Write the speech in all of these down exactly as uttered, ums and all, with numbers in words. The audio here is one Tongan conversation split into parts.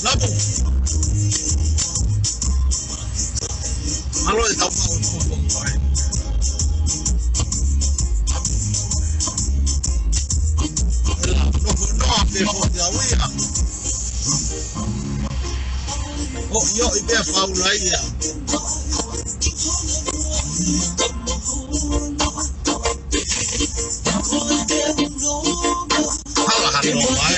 Lapu. Mālō e tau mau e pongipongi ko eni. Ela, nofo noa pē foki au ia. ʻO, ʻio, ʻi pea Paula ia. Hala hano mai.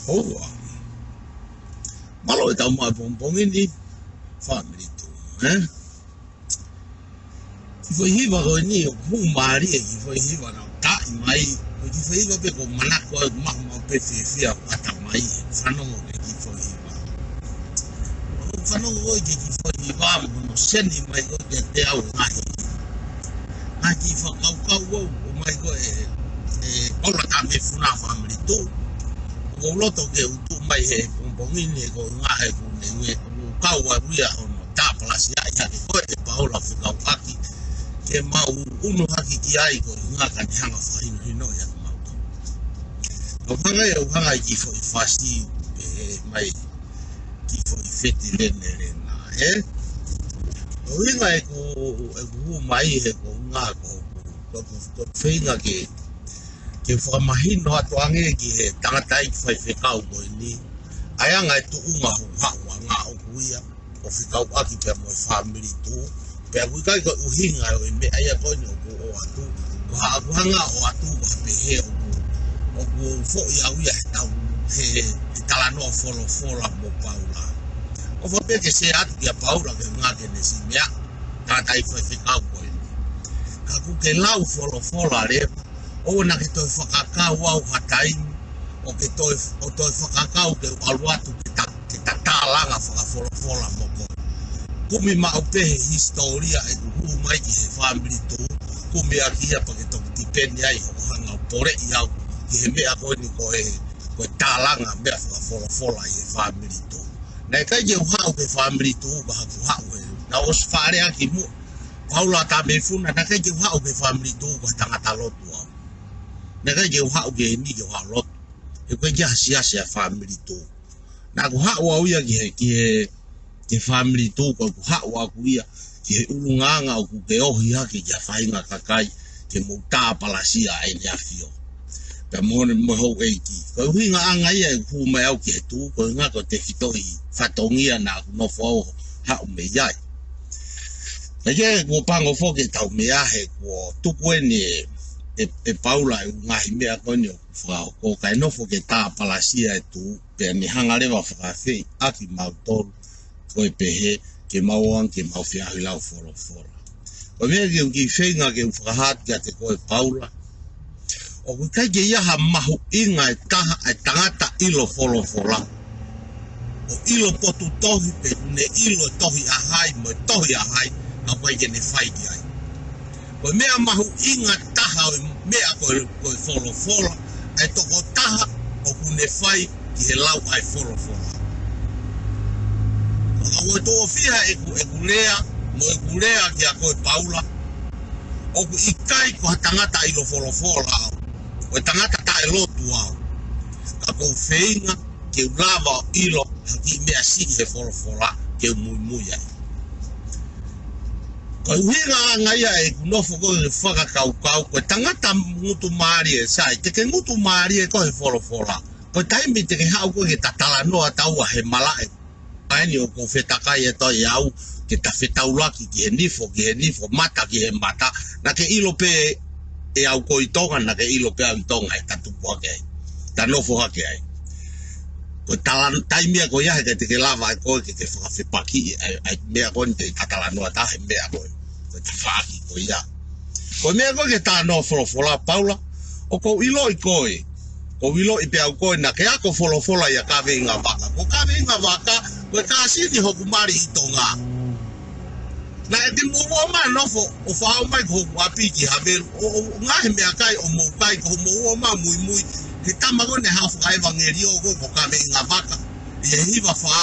ʻOua. Mālō e tau mau e pongipongi ni, fāmili tuʻu, ē? Kiʻi foʻi hiva ko eni ʻoku hū mālie, kiʻi foʻi hiva naʻe taʻi mai, ko e kiʻi foʻi hiva pē ʻoku ou manako au ʻoku maʻu maʻu pē fiefia ʻoku ʻata mai, fanongo ki he kiʻi foʻi hiva. ʻOku fanongo au ki he kiʻi foʻi hiva, mo hono seni mai ko ē kiate au ngaahi, ngaahi kiʻi fakakaukau ʻoku ʻomai ko ē ʻe, ʻe Paula Tameifuna, fāmili tuʻu. ʻOku ou loto ke u tuʻu mai he pongipongi ni he ko e ngaahi ʻoku ne ue, ʻoku kau au ia hono tāpalasia ia ke ko ē ʻe Paula fekauʻaki ke mau ʻunu hake ki ai ko e ngaahi ka ne hanga fakahinohino ia ke mau tau. Kau hanga ia, u hanga ʻi he kiʻi foʻi fasi, ʻe, mai kiʻi foʻi feti lene lena, ē? ʻUhinga ʻeku, ʻeku hū mai he ko e ngaahi ko, ko, ko, ko e feinga ke, ke fakamahino atu ange ki he tangataʻeiki faifekau ko eni ʻa e anga e tuʻunga hono haʻu ʻa e ngaahi ʻoku ia ʻo fekauʻaki pea mo e fāmili tuʻu. Pea ʻoku ʻikai ko e ʻuhinga ʻo e meʻa ia ko eni ʻoku ou ʻoatu. Ko ha, ʻoku hanga ʻo ʻoatu, ʻoku pehē ʻoku, ʻoku ou foʻi au ia he tau, he, he talanoa folofola mo Paula. ʻOfa pē ke share atu kia Paula ke ngāue ke ne siʻi meʻa, tangataʻeiki faifekau ko eni. Ka ʻoku ke lau folofola leva, ʻoua naʻa ke toe fakakau au ha taimi, ʻo ke toe, ʻo toe fakakau ke u ʻalu atu ke ta, ke ta tālanga fakafolofola mo koe. Kumi maʻu pē he hisitōlia ʻeku hū mai ki he fāmili tuʻu, kumi ʻaki ia pea ke toki tipeni ai hoʻo hanga ʻo poleʻi au ki he meʻa ko eni ko e, ko e tālanga meʻa fakafolofola ʻi he fāmili tuʻu. Naʻe ʻikai ke u haʻu ki he fāmili tuʻu ka ʻoku ou haʻu he, naʻe ʻosi faleʻaki muʻa Paula Tameifuna, naʻe ʻikai ke u haʻu ki he fāmili tuʻu ko e tangata lotu au. Naʻe ʻikai ke u haʻu ki heni ke u haʻu lotu. He ʻoku ʻikai ke ʻi ai ha siasi ʻa e fāmili tuʻu. Naʻa ku haʻu au ia ki he, ki he, ki he fāmili tuʻu, ko ʻeku haʻu ʻaʻaku ia ki he ʻulungaanga ʻoku ke ohi hake ki ha faʻahinga kakai ke mou tāpalasia ʻa ʻEne ʻAfio. Pea mo ʻene, mo e houʻeiki. Ko e ʻuhingaʻanga ia ʻeku hū mai au ki he tuʻu, ko e ʻuhinga ko e tefitoʻi fatongia naʻa ku nofo au ʻo haʻu mei ai. Kae kehe, kuo pango foki ʻetau meʻa he kuo tuku eni ʻe, ʻe, ʻe Paula e ʻū ngaahi meʻa ko eni ʻoku fakahoko, kae nofo ke tāpalasia e tuʻu, pea ne hanga leva ʻo fakaafeʻi ʻaki mautolu ko e pehē ke mau ō ange ke mau feʻauhi lau folofola. Ko e meʻa ke u kiʻi feinga ke u fakahā atu kiate koe Paula, ʻoku ʻikai ke ʻi ai ha mahuʻinga ʻe taha ʻa e tangata ʻilo folofola, ʻo ʻilo potu tohi pe ʻoku ne ʻilo e tohi ʻa hai mo e tohi ʻa hai, ka ʻoku ʻikai ke ne fai ki ai. Ko e meʻa mahuʻinga taha ʻo e meʻa ko e, ko e folofola, ʻa e tokotaha ʻoku ne fai ki he lau ʻa e folofola. Ka ko e toʻo fiha ʻeku, ʻeku lea, mo ʻeku lea kia koe Paula, ʻoku ʻikai ko ha tangata ʻilo folofola au, ko e tangata taʻelotu au. Ka ʻoku ou feinga ke u lava ʻo ʻilo ha kiʻi meʻa siʻi he folofola ke u muimui ai. Ko e ʻuhingaʻanga ia ʻeku nofo ko ē ʻo fakakaukau, ko e tangata ngutu mālie, sai, te ke ngutu mālie koe he folofola. Ko e taimi te ke haʻu koe ke ta talanoa taua he malaʻe, ʻa eni ʻoku ou fetakai ʻe toe au, ke ta fetaulaki ki he nifo, ki he nifo, mata ki he mata, naʻa ke ʻilo pē ʻe au koe ʻi Tonga, naʻa ke ʻilo pē au ʻi Tonga ʻi heʻeta tupu hake ai, ta nofo hake ai. Ko e tala-, taimi ia ko ia he ʻikai te ke lava ai koe ke, ke fakafepakiʻi ʻa e, ʻa e meʻa ko eni te ta talanoa taua he meʻa ko ē, ko e tafaʻaki ko ia. Ko e meʻa ko ē ke talanoa folofola Paula, ʻoku ou ʻiloʻi koe, ʻoku ou ʻiloʻi pē au koe naʻa ke ako folofola ʻia Kaveinga Vaka. Ko Kaveinga Vaka, ko e kāsini hoku mali ʻi Tonga. Naʻa ke mou ō mai ʻo nofo ʻo faʻo mai ki hoku ʻapi ki Havelu, ʻo, ʻo ngaahi meʻakai ʻo mou kai, ko hoʻomou ō mai ʻo muimui he tama ko eni haʻu fakaʻevangeliō ko, ko Kaveinga Vaka, ʻi he hiva fā,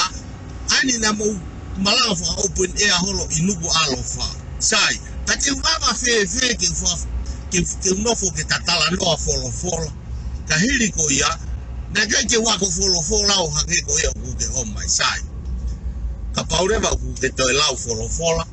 ʻa eni naʻa mou malanga faka-open air holo ʻi Nukuʻalofa. Sai, ka te u lava fēfē ke u fa-, ke, ke u nofo ke ta talanoa folofola. Ka hili ko ia, naʻe ʻikai ke u ako folofola ʻo hangē ko ia ʻoku ke ō mai, sai. Kapau leva ʻoku ke toe lau folofola,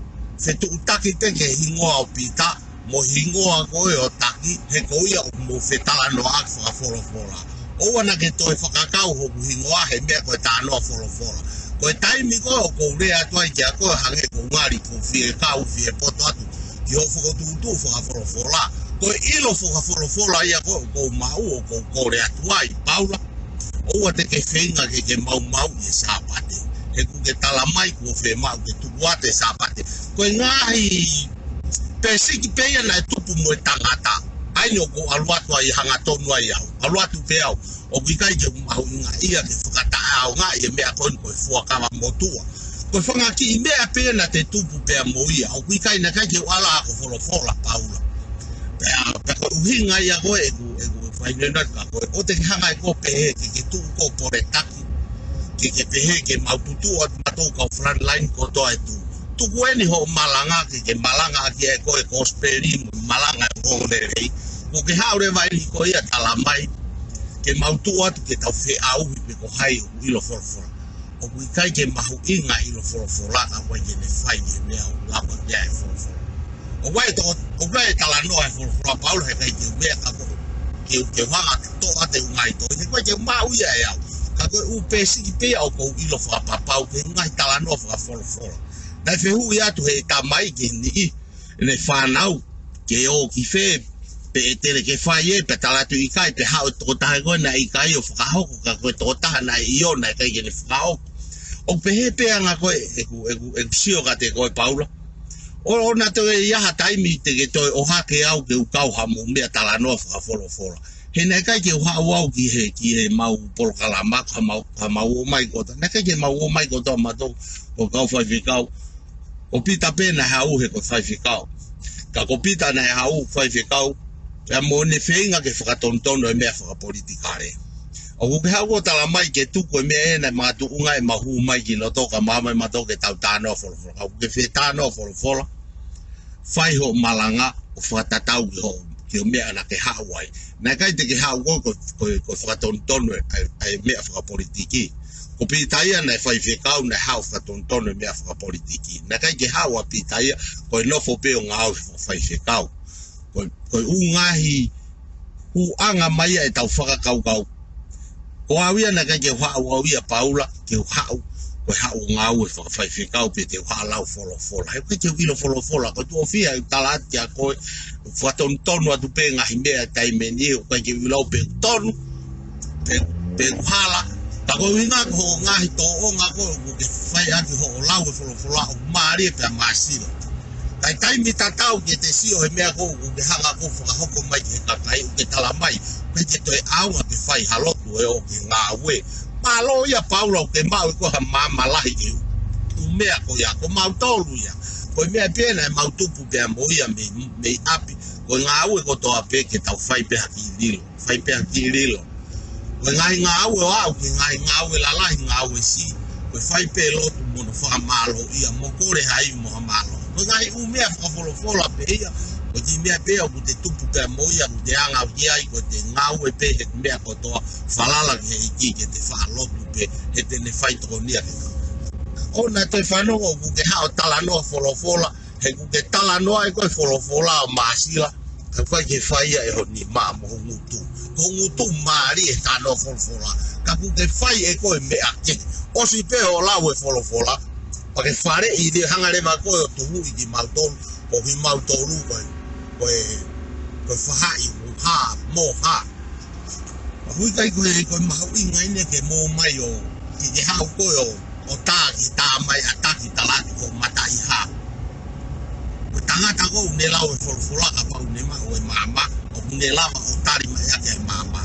fetuʻutaki pē ki he hingoa ʻo Pita, mo e hingoa ko ē ʻo Taki, he ko ia ʻoku mou fetalanoaʻaki fakafolofola. ʻOua naʻa ke toe fakakau hoku hingoa he meʻa ko e talanoa folofola. Ko e taimi ko ē ʻoku ou lea atu ai kia koe hangē ko e ngali ʻoku ou fie kau, fie poto atu ki hoʻo fokotuʻutuʻu fakafolofola. Ko e ʻilo fakafolofola ia ko ē ʻoku ou maʻu, ʻoku ou kole atu ai, Paula, ʻoua te ke feinga ke ke maumauʻi e Sāpate. He ʻoku ke tala mai kuo fiemaʻu ke tuku atu e Sāpate. Ko e ngaahi pēsiki pē ia naʻe tupu mo e tangata. ʻA eni ʻoku ou ʻalu atu ai hangatonu ai au. ʻAlu atu pē au. ʻOku ʻikai ke u mahuʻingaʻia ke fakataʻeʻaongaʻi e meʻa ko eni ko e fuakava motuʻa. Ko e fanga kiʻi meʻa pē naʻa te tupu pea mo ia. ʻOku ʻikai, naʻe ʻikai ke u ala ako folofola, Paula. Pea, pea ko e ʻuhinga ia ko ē ʻeku, ʻeku fai nena ka ko ē, ʻoua te ke hanga ʻe koe ʻo pehē ke, ke tuʻu koe ʻo poletaki, ke, ke pehē ke mau tutuʻu atu mautolu kau frontline kotoa e tuʻu. Tuku eni hoʻo malanga ke, ke malangaʻaki ʻe koe e kosipeli mo e malanga ʻo e ongoongolelei. Kuo ke haʻu leva eni koe ʻo tala mai ke mau tuʻu atu ke tau feʻauhi pe ko hai ʻoku ʻilo folofola. ʻOku ʻikai ke mahuʻinga ʻilo folofola ka ʻoku ʻikai ke ne fai e meʻa ʻoku lava ki ai e folofola. ʻOku ʻi ai e toko-, ʻoku ʻi ai e talanoa he folofola Paula he ʻikai ke u meʻa ka ko e, ke u, ke u hanga ʻo toʻo atu e ʻū ngaahi tohi. He ʻoku ʻikai ke u maʻu ia ʻe au. Ka ko e ʻū pēsiki pē ia ʻoku ou ʻilo fakapapau ki he ngaahi talanoa fakafolofola. Naʻe fehuʻi atu ʻe he tamai ki he niʻihi ʻene fānau, ke ō ki fē, pe ʻe tele ke fai ē, pea tala atu ʻikai, pea haʻu e tokotaha ko ē naʻe ʻikai ʻo fakahoko, ka ko e tokotaha naʻe ʻio naʻe ʻikai ke ne fakahoko. ʻOku pehē pē ʻa e anga ko ē ʻeku, ʻeku, ʻeku sio kiate koe Paula. ʻO, ʻoua naʻa toe ʻi ai ha taimi te ke toe ʻohake au ke u kau ha mou meʻa talanoa fakafolofola. He naʻe ʻikai ke u haʻu au ki he, ki he mau polokalama, ha mau, ha mau ō mai kotoa. Naʻe ʻikai ke mau ō mai kotoa mautolu ko e kau faifekau. Ko Pita pē naʻe haʻu he ko e faifekau. Ka ko Pita naʻe haʻu faifekau, pea mo ʻene feinga ke fakatonutonu e meʻa fakapolitikale. ʻOku ke haʻu ʻo tala mai ke tuku e meʻa ē naʻe makatuʻunga ʻemau hū mai ki loto ka maama ʻe mautolu ke tau talanoa folofola. Ka ʻoku ke fetalanoa folofola, fai hoʻo malanga ʻo fakatatau ki hoʻo, ki hoʻo meʻa naʻa ke haʻu ai. Naʻe ʻikai te ke haʻu koe ko, ko, ko e fakatonutonu e, e, e meʻa fakapolitiki. Ko Pita ia naʻe faifekau, naʻe haʻu fakatonutonu e meʻa fakapolitiki. Naʻe ʻikai ke haʻu ʻa Pita ia ko e nofo pē ʻo ngāue fakafaifekau. Ko, ko e ʻū ngaahi ʻū anga mai ia ʻetau fakakaukau. Ko au ia naʻe ʻikai ke u haʻu au ia Paula, ke u haʻu, ko e haʻu ʻo ngāue fakafaifekau pe te u haʻu ʻo lau folofola. He ʻikai ke u ʻilo folofola, ko e tuʻo fiha ʻeku tala atu kia koe, fakatonutonu atu pē ngaahi meʻa taimi ni, ʻikai ke u ʻilo pe ʻoku tonu, pe, pe ʻoku hala. Ka ko e ʻuhinga ko hoʻo ngaahi tōʻonga ko ē ʻoku ke fai ʻaki hoʻo lau e folofola ʻoku mālie pea māsila. Ka ʻi he taimi tatau ke te sio he meʻa ko ē ʻoku ke hanga ko ē ʻo fakahoko mai ki he kakai, ʻoku ke tala mai, ʻoku ʻikai ke toe ʻaonga ke fai ha lotu ʻe ō ki he ngāue. Mālō ia Paula ʻoku ke maʻu ʻe koe ha maama lahi ki he ʻū meʻa ko ia, ko mautolu ia. Ko e meʻa pē naʻa mau tupu pea mo ia mei, mei ʻapi, ko e ngāue kotoa pē ke tau fai pē ha kiʻi lilo. Fai pē ha kiʻi lilo. Ko e ngaahi ngāue ʻo aʻu ki he ngaahi ngāue lalahi, ngāue siʻi. Ko e fai pē lotu mo hono fakamālōʻia mo kole ha ivi mo ha mālō. Ko e ngaahi ʻū meʻa fakafolofola pē ia. Ko e kiʻi meʻa pē ʻoku te tupu pea mo ia, ʻoku te anga ki ai, ko ʻete ngāue pē he meʻa kotoa, falala ki he ʻEiki ke te faʻa lotu pē, he te ne fai tokonia ke ka. ʻOua naʻa toe fanongo ʻoku ke haʻu ʻo talanoa folofola, he ʻoku ke talanoa ʻe koe folofola ʻo māsila, ka ʻoku ʻikai ke fai ia ʻe ho nima mo ho ngutu. Ko ho ngutu mālie he talanoa folofola. Ka ʻoku ke fai ʻe koe meʻa kehe. ʻOsi pē hoʻo lau e folofola, pea ke faleʻi leva, hanga leva koe ʻo tuhuʻi kimautolu, ʻo kimautolu ko e, ko e, ko e fahaʻi, mo ha, mo ha. Ka ʻoku ʻikai ko e, ko e mahuʻinga ʻeni ke mou ō mai ʻo, ke ke haʻu koe ʻo, ʻo tā ki tā mai ʻa taki talaki ko mataʻi hā. Ko e tangata ko ē ʻoku ne lau e folofola kapau ʻoku ne maʻu e maama, ʻoku ne lava ʻo tali mai ʻaki e maama.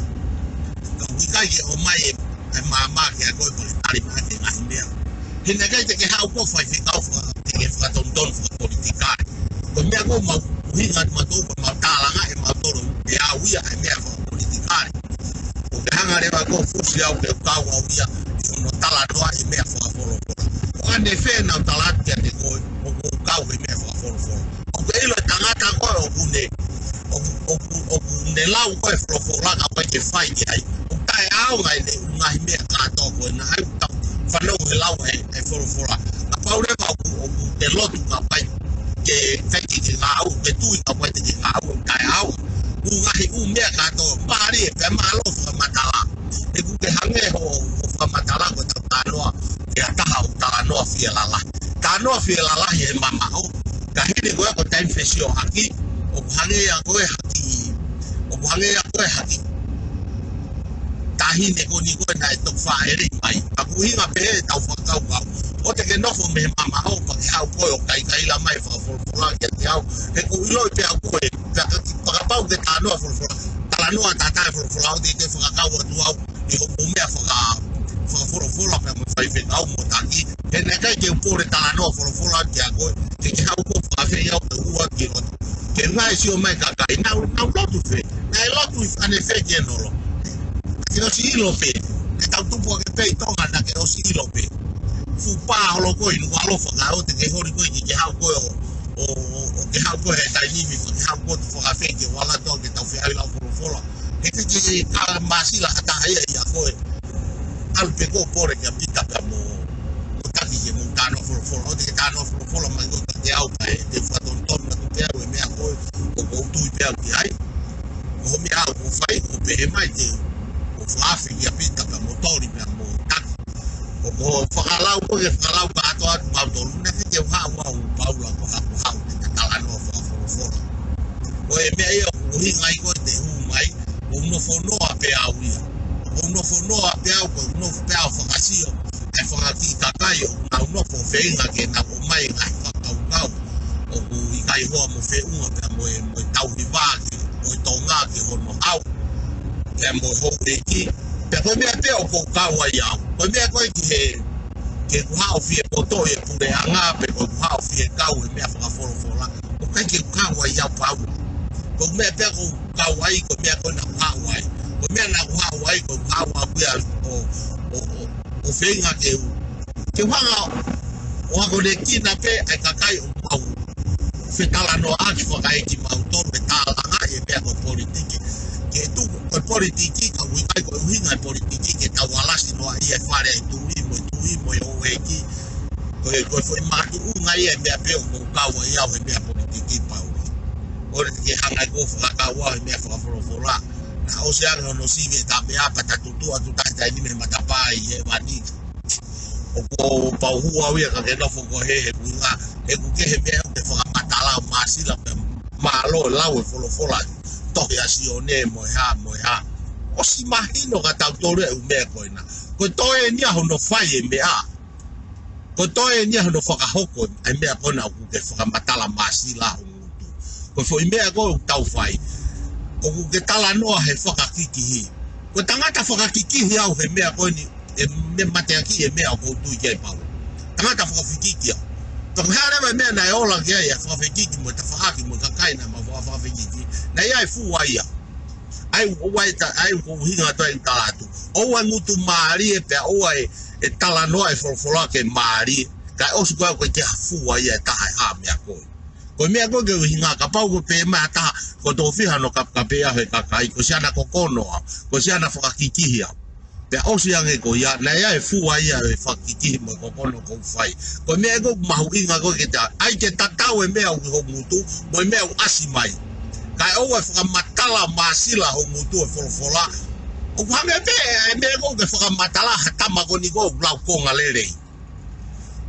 Ka ʻoku ʻikai ke ō mai e, e maama kia koe pea ke tali mai ʻaki e ngaahi meʻa. He naʻe ʻikai te ke haʻu koe ʻo faifekau faka-, te ke fakatonutonu fakapolitikale. Ko e meʻa ko ē ʻoku mau ʻuhinga atu mautolu, ko ʻemau tālanga ʻe mautolu ʻe au ia he meʻa fakapolitikale. ʻOku ke hanga leva koe ʻo fusi au ke u kau au ia ʻi hono talanoa e meʻa fakafolofola. ʻOku ʻanefē naʻa ku tala atu kiate koe ʻoku ou kau he meʻa fakafolofola? ʻOku ke ʻilo e tangata ko ē ʻoku ne, ʻoku, ʻoku, ʻoku ne lau ko ē folofola ka ʻoku ʻikai ke fai ki ai, ʻoku taʻeʻaonga ʻene ʻū ngaahi meʻa kātoa ko ē naʻa ku fanongo he lau e, e folofola. Kapau leva ʻoku, ʻoku te lotu ka ʻoku ʻikai ke, ʻikai ke ke ngāue, ke tui ka ʻoku ʻikai te ke ngāue, ʻoku taʻeʻaonga. ʻŪ ngaahi ʻū meʻa kātoa, mālie pea mālō fakamatala. He ʻoku ke hangē hoʻo, hoʻo fakamatala ko ʻetau talanoa, ʻe ha taha ʻoku talanoa fie lalahi. Talanoa fie lalahi he mamaʻo. Ka hili ko ē ko e taimi fesioʻaki, ʻoku hangē ia ko e haki, ʻoku hangē ia ko e haki. Taʻahine ko eni ko ē naʻe toki fāʻeleʻi mai. Ka ʻoku ʻuhinga pē ʻetau fakakaukau. ʻOua te ke nofo mei he mamaʻo pea ke haʻu koe ʻo kaikaila mai e fakafolofola kiate au. He ʻoku ou ʻiloʻi pē au koe, pea ka ki-, pea kapau te ke talanoa folofola, talanoa tātā e folofola, ʻoua te ke fakakau atu au ʻi hoʻomou meʻa faka-, fakafolofola pea mo faifekau mo taki. He naʻe ʻikai ke u pole talanoa folofola kiate koe, ke ke haʻu koe ʻo fakaafeʻi au ke u ʻalu ki lotu. Ke ngaahi sio mai e kakai, naʻa nau, nau lotu fē? Naʻe lotu ʻi fē, ʻanefē ke nau lotu? Ke ʻosi ʻilo pē, ke tau tupu hake pē ʻi Tonga naʻa ke ʻosi ʻilo pē. Fuʻu pā holo koe ʻi Nukuʻalofa ka ʻoua te ke holi koe ke ke haʻu koe ʻo, ʻo, ʻo, ʻo ke haʻu koe he taimi ni, ke haʻu koe ʻo fakaafeʻi ke u ʻalu atu au ke tau feʻao ʻo lau folofola. He ʻikai ke ka māsila ha taha ia ʻia koe. ʻAlu pē koe ʻo pole kia Pita pea mo, mo taki ke mou talanoa folofola. ʻOua te ke talanoa folofola mai koe kiate au pea te u fakatonutonu atu pē au e meʻa ko ē ʻoku ou tui pē au ki ai. Ko hoʻo meʻa ʻoku ou fai, ʻoku ou pehē mai te u, ʻoku ou fakaafeʻi kia Pita pea mo Toli pea mo taki. ʻOku ou fakalau koe ke fakalau kātoa atu mautolu, naʻe ʻikai te u haʻu au Paula ko ha, ko ha, ke talanoa fakafolofola. Ko e meʻa ia ʻoku ʻuhinga ai ko ē ʻete hū mai, ʻoku ou nofo noa pē au ia. ʻOku ou nofo noa pē au, ʻoku ou nofo pē au ʻo fakasio ʻa e fanga kiʻi kakai ʻoku nau nofo ʻo feinga ke nau ʻomai e ngaahi fakakaukau ʻoku ʻikai hoa mo feʻunga pea mo e, mo e tauhi vā ki, mo e Tonga ki hono hau, pea mo e houʻeiki. Pea ko e meʻa pē ʻoku ou kau ai au. Ko e meʻa ko ē ki he, ke u haʻu ʻo fie poto ʻi he puleʻanga, pe ko u haʻu ʻo fie kau he meʻa fakafolofola, ʻoku ʻikai ke u kau ai au Paula. Ko e meʻa pē ʻoku ou kau ai, ko e meʻa ko ē naʻa ku haʻu ai. Ko e meʻa naʻa ku haʻu ai, ko u haʻu au ia ʻo, ʻo, ʻo, ʻo feinga ke u, ke u hanga ʻo akonekina pē ʻa e kakai ʻoku mau fetalanoaʻaki fakaeʻimautolu, ʻo tālangaʻi e meʻa ko e politiki. ke tuku, ko e politiki, ka ʻoku ʻikai ko e ʻuhinga e politiki ke tau alasi noa ia e fale ʻa e tuʻi mo e tuʻi mo e houʻeiki. Ko e, ko e foʻi makatuʻunga ia e meʻa pē ʻoku kau ai au he meʻa politiki, Paula. ʻOua te ke hanga ʻe koe ʻo fakakau au he meʻa fakafolofola. Naʻe ʻosi ange hono sivi ʻeta meʻa pea ta tutu atu taʻetaʻe nima he matapā ʻi hēvani. ʻOku ou pauhua au ia ka ke nofo koe he, he ʻuhinga, he ʻoku kehe meʻa ʻoku ke fakamatala ʻo māsila pea mālō e lau e folofola. Tohi ʻa Sione mo e hā, mo e hā. ʻOsi mahino kia tautolu e ʻū meʻa ko ena. Ko e toe eni ia hono fai e meʻa. Ko e toe eni ia hono fakahoko e meʻa ko ena ʻoku ke fakamatala māsila ho ngutu. Ko e foʻi meʻa ko ē ʻoku tau fai, ʻoku ke talanoa he fakakikihi. Ko e tangata fakakikihi au he meʻa ko eni, e meʻa mateaki e meʻa ʻoku ou tui ki ai, Paula. Tangata fakafekiki au. Ka ko e hā leva e meʻa naʻe ola ki ai e fakafekiki mo e tafaʻaki mo e kakai naʻa mau fakafekiki, naʻe ʻi ai e fua ia. ʻA ia ʻoku ʻai ta, ʻa ia ʻoku ʻuhinga atu ai ʻeku tala atu. ʻOua e ngutu mālie pea ʻoua e, e talanoa e folofola ke mālie. Kae ʻosi ko ē ʻoku ʻikai ke ha fua ia ʻe taha he hā meʻa ko ē. Ko e meʻa ko ē ke ʻuhinga, kapau ko e pehē mai ha taha, ko e tofiha hono kapekape au he kakai, ko e siana kokono au, ko e siana fakakikihi au. Pea ʻosi ange ko ia, naʻe ʻi ai e fua ia e fakakikihi mo e kokono ʻoku ou fai. Ko e meʻa ko ē ʻoku mahuʻinga ko ē ke ta, ʻai ke tatau e meʻa ʻoku ʻi ho ngutu, mo e meʻa ʻoku ʻasi mai. Kae ʻoua e fakamatala māsila ho ngutu e folofola. ʻOku hangē pē e meʻa ko ē ʻoku ke fakamatala ha tama ko eni ʻoku lau konga lelei.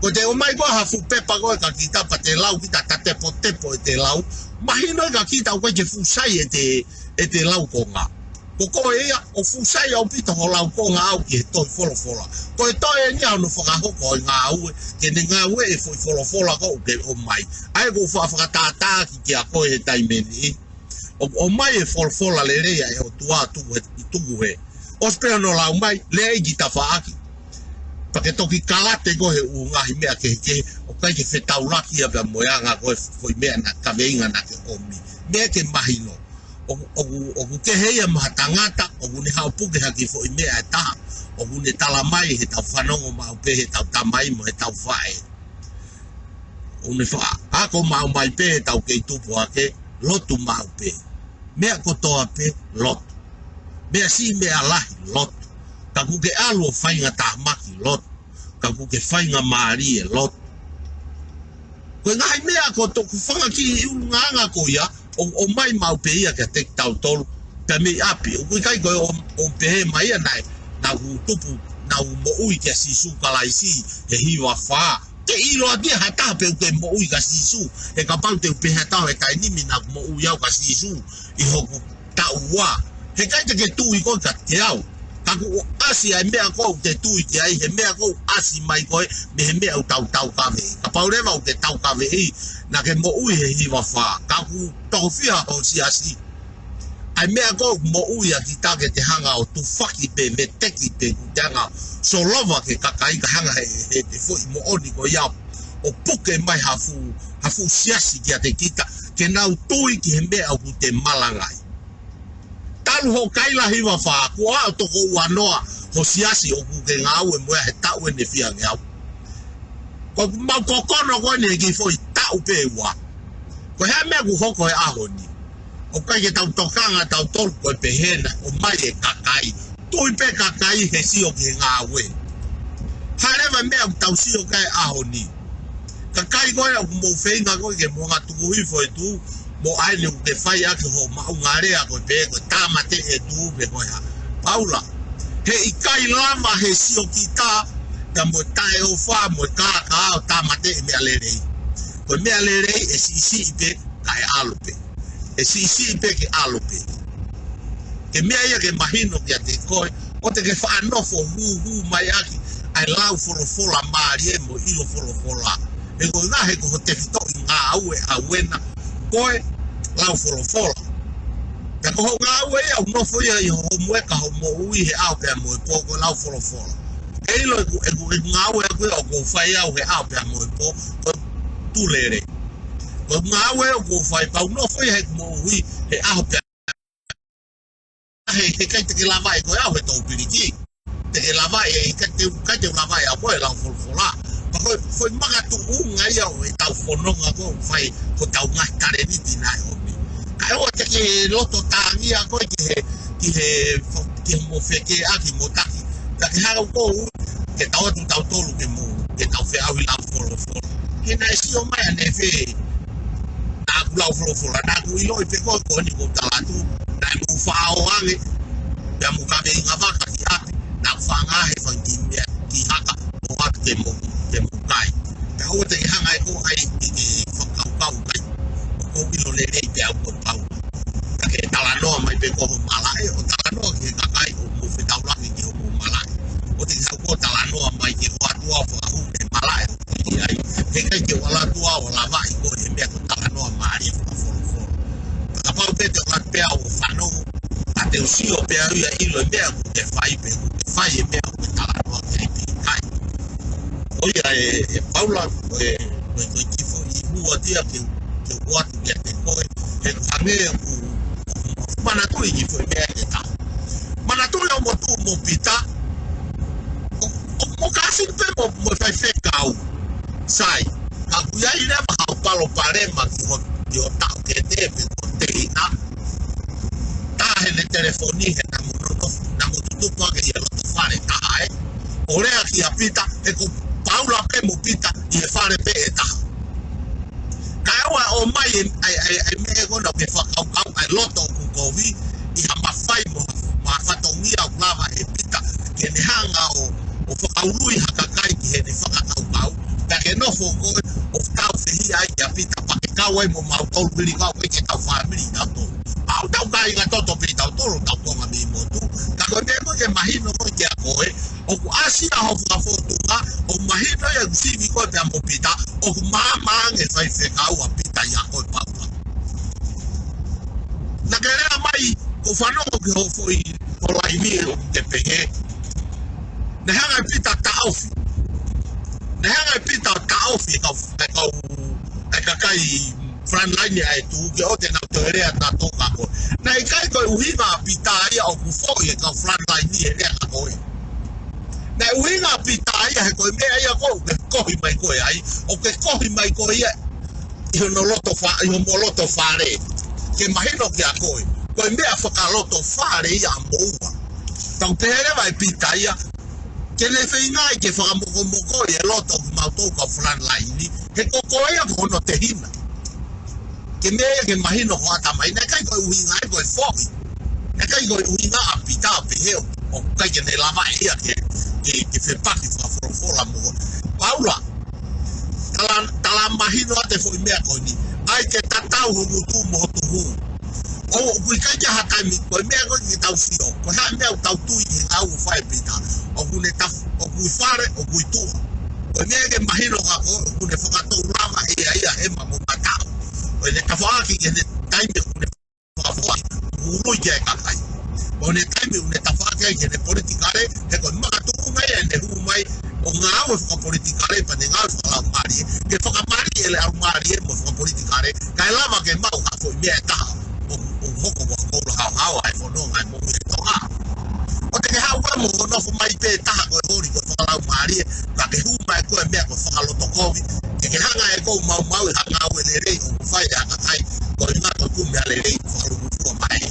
Ko ʻete ʻomai ko ē ha fuʻu pepa ko ē kia kita pea te lau kita, ta tepotepo ʻete lau. Mahino ia kia kita ʻoku ʻikai ke fuʻu sai ʻete, ʻete lau konga. Ko koe ia, ʻoku fuʻu sai ʻaupito hoʻo lau konga au ki he tohi folofola. Ko e toe eni ia hono fakahoko e ngāue, ke ne ngāue e foʻi folofola ko ē ʻoku ke ʻomai. ʻA ia ʻoku ou faʻa fakatātā ki kia koe he taimi ni. ʻOku ʻomai e folofola lelei ʻa e ʻOtua tuku he, tuku he. ʻOsi pē hono lau mai, lea ki tafaʻaki. Pea ke toki kalate koe he ʻū ngaahi meʻa kehekehe, ʻoku ʻikai ke fetaulaki ia pea mo e anga ko ē foʻi meʻa naʻa kaveinga naʻa ke ʻomi. Meʻa ke mahino. ʻOku, ʻoku, ʻoku kehe ia mo ha tangata, ʻoku ne haʻu puke ha kiʻi foʻi meʻa ʻe taha, ʻoku ne tala mai he tau fanongo maʻu pē he tau tamai mo he tau faʻē. ʻOku ne faʻa ako maʻu mai pē he tau kei tupu hake, lotu maʻu pē. Meʻa kotoa pē, lotu. Meʻa siʻi meʻa lahi, lotu. Ka ʻoku ke ʻalu ʻo faingatāmaki, lotu. Ka ʻoku ke faingamālie, lotu. Ko e ngaahi meʻa ko ē ʻoku fanga kiʻi ʻulungaanga ko ia, ʻo, ʻomai maʻu pē ia kiate kitautolu, pea mei ʻapi. ʻOku ʻikai ko e ʻo, ʻo pehē mai ia naʻe, naʻa ku tupu, naʻa ku moʻui kia Sīsū Kalaisi he hiva fā. Ke ʻilo atu ia ha taha pe ʻoku ke moʻui kia Sīsū, he kapau te u pehē atu he taimi ni naʻa ku moʻui au kia Sīsū ʻi hoku taʻu ua. He ʻikai te ke tui koe kiate au. Ka kuo ʻasi ʻa e meʻa ʻoku te tui ki ai, he meʻa ʻoku ʻasi mai ko ē, mei he meʻa ʻoku tau taukaveʻi. Kapau leva ʻoku ke taukaveʻi, naʻa ke moʻui he hiva fā. Ka ʻoku tofiha ho siasi. ʻA e meʻa ʻoku moʻui ʻa kita ke te hanga ʻo tufaki pē, veteki pē, ʻoku te hanga ʻo solova ki he kakai ka hanga he, he, he foʻi moʻoni ko ia ʻo puke mai ha fuʻu, ha fuʻu siasi kiate kita, ke nau tui ki he meʻa ʻoku te malangaʻi. Talu hoʻo kaila hiva fā, kuo aʻu toko ua noa ho siasi ʻoku ke ngāue mo ia he taʻu ʻeni ʻe fiha ngeau. Ko ʻemau kokono ko eni he kiʻi foʻi taʻu pē ʻe ua. Ko e hā e meʻa ʻoku hoko he ʻaho ni? ʻOku ʻikai ke tau tokanga tautolu ko e pehē naʻe ʻomai e kakai. Tui pē kakai he sio ki he ngāue. Hā leva e meʻa ʻoku tau sio ki ai he ʻaho ni? Kakai ko ē ʻoku mou feinga ko ē ke mou hanga ʻo tuku hifo e tuʻu, mo ʻai ni ʻoku ke fai ʻaki hoʻo maʻunga lea ko e pehē ko e tāmateʻi e tuʻu pe ko e hā. Paula, he ʻikai lava he sio kita, ka mo e taʻeʻofa, mo e kākā ʻo tāmateʻi e meʻa lelei. Ko e meʻa lelei ʻe siʻisiʻi pē, kae ʻalu pē. ʻE siʻisiʻi pē ke ʻalu pē. Ke meʻa ia ke mahino kiate koe, ʻoua te ke faʻa nofo hūhū mai ʻaki ʻa e lau folofola mālie mo e ʻilo folofola. He ko e ngaahi, he ko ho tefitoʻi ngāue ʻaʻau ena, ko e lau folofola. Ka ko hoʻo ngāue ia ʻoku nofo ia ʻi hoʻo muʻa ka hoʻo moʻui he ʻaho pea mo e pō ko e lau folofola. Ke ʻilo ʻeku, ʻeku, ʻeku ngāue ʻaʻaku ia ʻoku ou fai au he ʻaho pea mo e pō, ko e tuʻu lelei. Ko e ngāue ʻoku ou fai pea ʻoku nofo ia heʻeku moʻui he ʻaho pea he, he ʻikai te ke lavaʻi koe au he toupiliki. Te ke lavaʻi, he ʻikai te, ʻikai te u lavaʻi au koe he lau folofola. Pea ko e, ko e makatuʻunga ia ʻo ʻetau fononga ko ē ʻoku fai ko ʻetau ngaahi talēniti naʻe ʻomi. Kae ʻoua te ke loto tāngia koe ki he, ki he, ki he mo fekeʻaki mo taki. Ka ke hanga ʻo ui, ke tau ʻatu tautolu ke mou, ke tau feʻauhi lau folofola. He naʻe sio mai ʻa Nefe, naʻa ku lau folofola, naʻa ku ʻiloʻi pē ko e ko eni ko e tala atu, naʻe mou faʻo ange, pea mou kaveinga vaka ki ʻapi, naʻa ku faʻa ngaohi e fanga kiʻi meʻa, kiʻi haka, ʻo ʻatu ke mou, ke mou kai. Pea ʻoua te ke hanga ʻe koe ʻai ke ke fakakaukau kai. ʻOku ou ʻilo lelei pē au ko Paula. Ka ke talanoa mai pē ko hoʻo malaʻe, ʻo talanoa ki he kakai ʻoku mou fetaulaki ki hoʻomou malaʻe. ʻOua te ke haʻu koe ʻo talanoa mai ki he ʻOtua ʻo fakahū ki he malaʻe ʻoku ke ʻi ai. He ʻikai ke ʻoatu ʻa e ʻOtua ʻo lavaʻi koe he meʻa ko e talanoa mālie fakafolofola. Ka kapau pē te u ʻatu pē au ʻo fanongo, ka te u sio pē au ia ʻilo e meʻa ʻoku ke fai pe ʻoku ke fai e meʻa ʻoku ke talanoa ki ai pe ʻikai. ʻOiauē, ʻe Paula, ko e, ko e, ko e kiʻi foʻi huatia ke, ke u ʻoatu kiate koe, he ʻoku hangē ʻoku, ʻoku manatuʻi e kiʻi foʻi meʻa ʻe taha. Manatuʻi ʻoku mo tuʻu mo Pita, ʻo, ʻoku mo kasi pē mo, mo faifekau. Sai, ka ʻoku ʻi ai leva haʻo palopalema ki ho, ki ho taʻokete pe ko ho tehina. Tā heʻene telefoni he naʻa mo nonofo, naʻa mo tutupu hake ʻi he loto fale taha ē. ʻO lea kia Pita, he ko Paula pē mo Pita ʻi he fale pē ʻe taha. Kae ʻoua ʻe ʻomai e, ʻai, ʻai, ʻai meʻa ko ena ke fakakaukau, ʻai loto ʻoku kovi, ʻi ha mafai mo, mo ha fatongia ʻoku lava ʻe Pita, ke ne hanga ʻo, ʻo fakaului ha kakai ki heʻene fakakaukau, pea ke nofo koe, ʻo tau fehiʻa ai kia Pita, pea ke kau ai mo mautolu vili kau ai ke tau fāmili tautolu. ʻOku tau kāinga toto pē tautolu, tau Tonga mei motu. Ka ko e meʻa ko ē ke mahino ko ē kia koe, ʻoku ʻasi ʻa hoʻo fakafōtunga, ʻoku mahino ia ʻoku sivi koe pea mo Pita, ʻoku maama ange faifekau ʻa Pita ʻia koe Paula. Naʻa ke lea mai, ʻoku ou fanongo ki hoʻo foʻi, hoʻo laivi ʻoku ke pehē. Naʻe hanga ʻe Pita ʻo taʻofi. Naʻe hanga ʻe Pita ʻo taʻofi e kau, e kau, e kakai frontline ʻa e tuʻu ke ʻoua te nau toe lea naʻa tō ka koe. Naʻe ʻikai ko e ʻuhinga ʻa Pita ia ʻoku foʻi e kau frontline he lea kia koe. Naʻe ʻuhinga ʻa Pita ia he ko e meʻa ia ʻoku ke kohi mai koe ai, ʻoku ke kohi mai koe ia ʻi hono loto fa-, ʻi homo loto fale. Ke mahino kia koe, ko e meʻa fakaloto fale ia ʻa moua. Tau pehē leva ʻe Pita ia, ke ne feinga ai ke fakamokomokoʻi e loto ʻo kimautolu kau frontline, he ko koe ia ko hono tehina. Ke meʻa ia ke mahino ko ʻata mai, naʻe ʻikai ko e ʻuhinga ia ko e foʻi. Naʻe ʻikai ko e ʻuhinga ʻa Pita ʻo pehē ʻoku ʻikai ke ne lava ʻe ia ke, ke, ke fepaki fakafolofola mo Paula. Tala, tala mahino atu e foʻi meʻa ko eni. ʻAi ke tatau ho ngutu mo ho tuhu. ʻOku ʻikai ke ʻi ai ha taimi, ko e meʻa ko ē ke tau sio. Ko e hā e meʻa ʻoku tau tui he ngāue ʻoku fai ʻe Pita. ʻOku ne taf-, ʻoku ʻi fale, ʻoku ʻi tuʻa. Ko e meʻa ke mahino kia koe, ʻoku ne fakatou lava ʻe ia ia hema mo mataʻu. ʻO ne tafaʻaki ki heʻene taimi ʻoku ne fakafoʻi, ului ki ai e kakai. ʻO ne taimi ʻoku ne tafaʻaki ai ki heʻene politikale, he ko e makatuʻunga ia ʻene hū mai, ʻo ngāue fakapolitikale, pea ne ngāue fakalaumālie, ke fakamālie e laumālie mo e fakapolitikale, kae lava ke maʻu ha foʻi meʻa ʻe taha, ʻo, ʻo hoko ko e koula haohaoa e fononga e moʻui ʻa e Tonga. ʻOua te ke haʻu koe mo nofo mai pē taha ko e holi ko e fakalaumālie, ka ke hū mai koe meʻa ko e fakalotokovi, ke ke hanga ʻe koe ʻo maumauʻi ha ngāue lelei ʻoku fai ʻe ha kakai, ko e ngaahi ko e kumi ʻa e lelei, fakalūkufua mai.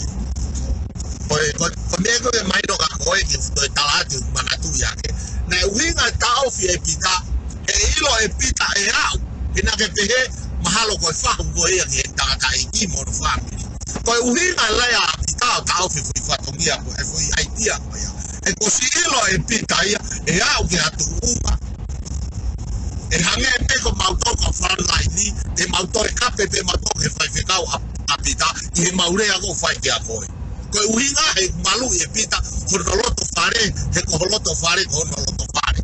Ko e, ko e, ko e meʻa ko ē ke mahino kia koe ke toe tala atu ʻeku manatuʻi ake. Naʻe ʻuhinga e taʻofi ʻe Pita, ʻe ʻilo ʻe Pita ʻe au, he naʻa ke pehē, mahalo ko e fahu ko ia ki he tangataʻeiki mo hono fāmili. Ko e ʻuhinga e lea ʻa Pita ʻo taʻofi e foʻi fatongia ko ē, e foʻi ʻaitia ko ia. He kuo ʻosi ʻilo ʻe Pita ia, ʻe aʻu ki ha tuʻunga. ʻE hangē pē ko mautolu kau frontline, te mau toe kape pē mautolu ki he faifekau ʻa, ʻa Pita, ʻi heʻemau lea ʻoku fai kia koe. Ko e ʻuhinga he maluʻi ʻe Pita, hono loto fale, he ko ho loto fale, ko hono loto fale.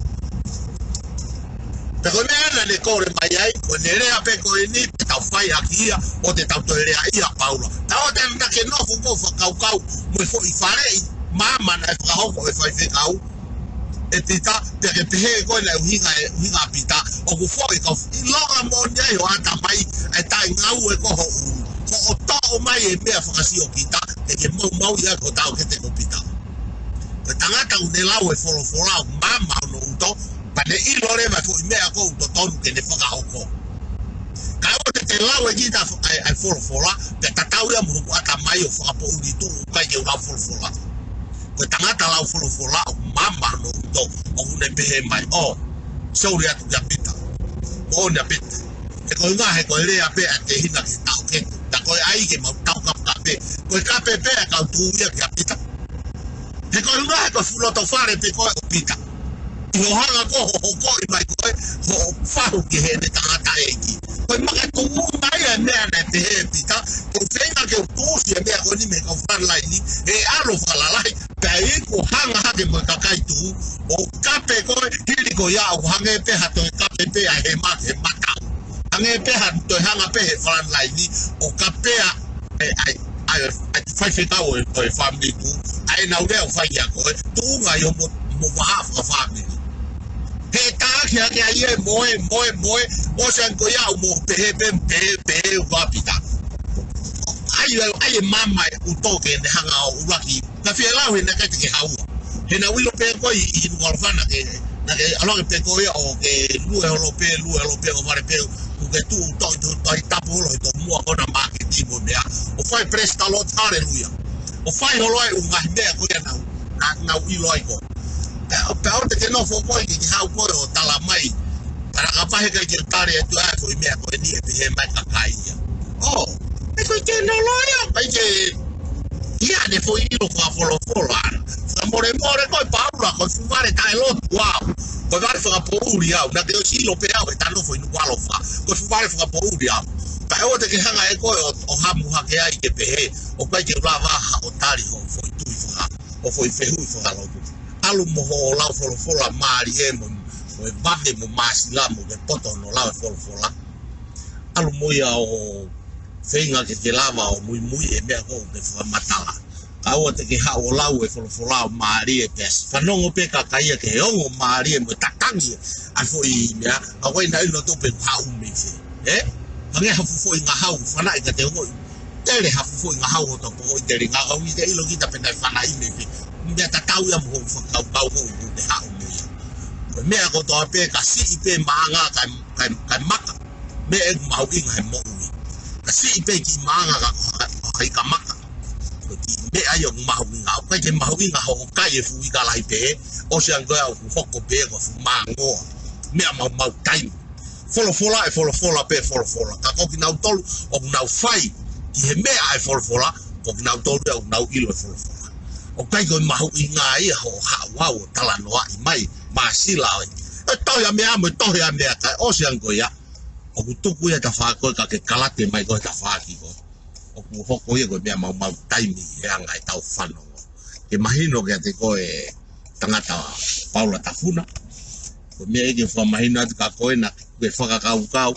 Pea ko e meʻa naʻa ne kole mai ai, ko ʻene lea pē ko eni, pea tau fai ʻaki ia, ʻoua te tau toe lea ia Paula. Tauʻatāina ke nofo koe ʻo fakakaukau, mo e foʻi faleʻi, maama naʻe fakahoko ʻe he faifekau, ʻe Pita, pea ke pehē koe naʻe ʻuhinga ʻe, ʻuhinga ʻa Pita, ʻoku foʻi kau, ʻilonga moʻoni ai hoʻo ʻatamai, ʻe taʻengāue ko hoʻo ʻulu. Ko hoʻo toʻo mai e meʻa fakasiokita, ʻe ke maumauʻi ʻa e ko taʻokete ko Pita. Ko e tangata ʻoku ne lau e folofola ʻoku maama hono uto, pea ne ʻilo leva e foʻi meʻa ʻoku totonu ke ne fakahoko. Kae ʻoua te ʻe lau ʻe kita ʻa e, ʻa e folofola, pea tatau ia mo hoku ʻatamai ʻo fakapoʻuli tuʻu ʻikai ke u lau folofola. Ko e tangata lau folofola ʻoku maama hono uto, ʻoku ne pehē mai, ʻō, sorry atu kia Pita. Moʻoni ʻa Pita. He ko e ʻuhinga he ko e lea pē ʻa e tehina ke taʻoke. Ka ko e ʻai ke mau tau kape kape. Ko e kape pē ʻa e kau tū ia kia Pita. He ko e ʻuhinga he ko e fuʻu loto fale pē ko ē ʻo Pita. ʻI hoʻo hanga ko ē ʻo hokoʻi mai ko ē hoʻo fahu ki heʻene tangataʻeiki. Ko e makatuʻunga ia e meʻa naʻe pehē ʻe Pita, ʻoku ou feinga ke u tuʻusi e meʻa ko eni mei he kau frontline, ʻe ʻalu ʻo fakalalahi, pea ʻe iku ʻo hanga hake mo e kakai tuʻu, ʻo kape ko ē, hili ko ia ʻoku hangē pē ha toe kape pē ʻa e hema ki he mataʻu. Hangē pē ha toe hanga pē he frontline ʻo kapea ʻa e, ʻa e, ʻa e, ʻa e faifekau ʻo e, ʻo e fāmili tuʻu, ʻa ʻenau lea ʻoku fai kia koe, tuʻunga ʻi hoʻomo, mo vahaʻa fakafāmili. He taʻaki hake ai ē, moe, moe, moe, ʻosi ange ko ia ʻoku mo pehē pē, pehē, pehē ʻoku ʻa Pita. ʻAi, ʻai, ʻai e maama ʻoku toke ne hanga ʻo ʻuluaki. Ka fie lau he naʻe ʻikai te ke haua. He naʻa ku ʻilo pē ko ē ʻi, ʻi Nukuʻalofa naʻa ke, naʻa ke ʻalu hake pē ko ia ʻo ke lue holo pē, lue holo pē ʻo vale pē, ʻo ke tuʻu ʻo toʻi, toʻi, toʻi tapu holo he tomuʻa ko ena māketi mo e meʻa. ʻO fai praise the Lord, hallelujah. ʻO fai holo ai ʻū ngaahi meʻa ko ia naʻa ku, naʻa, naʻa ku ʻilo ai ko ē. Pea, pea ʻoua te ke nofo koe ke, ke haʻu koe ʻo tala mai. Pea kapau he ʻikai ke u tali atu ʻa e foʻi meʻa ko eni ʻe pehē mai kakai ia. ʻŌ, ʻe ko e ke nolo ia, ʻikai ke ia ne foʻi ʻilo fakafolofola. Fakamolemole ko e Paula, ko e fuʻu vale taʻelotu au. Ko e vale fakapoʻuli au, naʻa ke ʻosi ʻilo pē au he ta nofo ʻi Nukuʻalofa. Ko e fuʻu vale fakapoʻuli au. Kae ʻoua te ke hanga ʻe koe ʻo, ʻo hamu hake ai ke pehē, ʻoku ʻikai ke u lava ha ʻo tali hoʻo foʻi tui faka, hoʻo foʻi fehuʻi fakalotu. ʻAlu mo hoʻo lau folofola mālie mo, mo e vave mo māsila mo ke poto hono lau e folofola. ʻAlu mo ia ʻo feinga ke ke lava ʻo muimui e meʻa ko ē ʻoku ke fakamatala. Kae ʻoua te ke haʻu ʻo lau e folofola ʻo mālie pē ʻasi. Fanongo pē kakai ia ke ongo mālie mo e tatangi ʻa e foʻi meʻa. Ka ko e naʻe ʻilo atu pē haʻu mei fē. Ē? Hangē ha fuʻu foʻi ngahau, fanaʻi ka te ongoʻi. Tele ha fuʻu foʻi ngahau ʻo topo ʻi tele ngahau ʻi te ʻilo kita pē naʻe fanaʻi mei fē. Meʻa tatau ia mo hoʻo fakakaukau ko ē ʻoku ke haʻu mo ia. Ko e meʻa kotoa pē ka siʻi pē maʻanga kae, kae, kae maka. Meʻa ʻoku mahuʻinga he moʻui. Ka siʻi pē kiʻi maʻanga ka ko ha, ko ha ika maka. Ko e kiʻi meʻa ia ʻoku mahuʻinga. ʻOku ʻikai ke mahuʻinga hoʻo kai e fuʻu ika lahi pē, ʻosi ange ko ia ʻoku hoko pē ko ha fuʻu māngoa. Meʻa maumau taimi. Folofola ʻe folofola pē folofola. Ka ko kinautolu ʻoku nau fai ki he meʻa ʻa e folofola, ko kinautolu ia ʻoku nau ʻilo e folofola. ʻOku ʻikai ko e mahuʻinga ia hoʻo haʻu ʻo talanoaʻi mai, māsila ʻoe. E tohi ʻa meʻa mo e tohi ʻa meʻa kae ʻosi ange ko ia. ʻOku tuku ia ta fākoe ka ke kalate mai ko e ta fāki ko. ʻOku hoko ia ko e meʻa maumau taimi he anga ʻetau fanongo. Ke mahino kiate koe tangata Paula Tafuna. Ko e meʻa ia ke fakamahino atu kia koe naʻa ke fakakaukau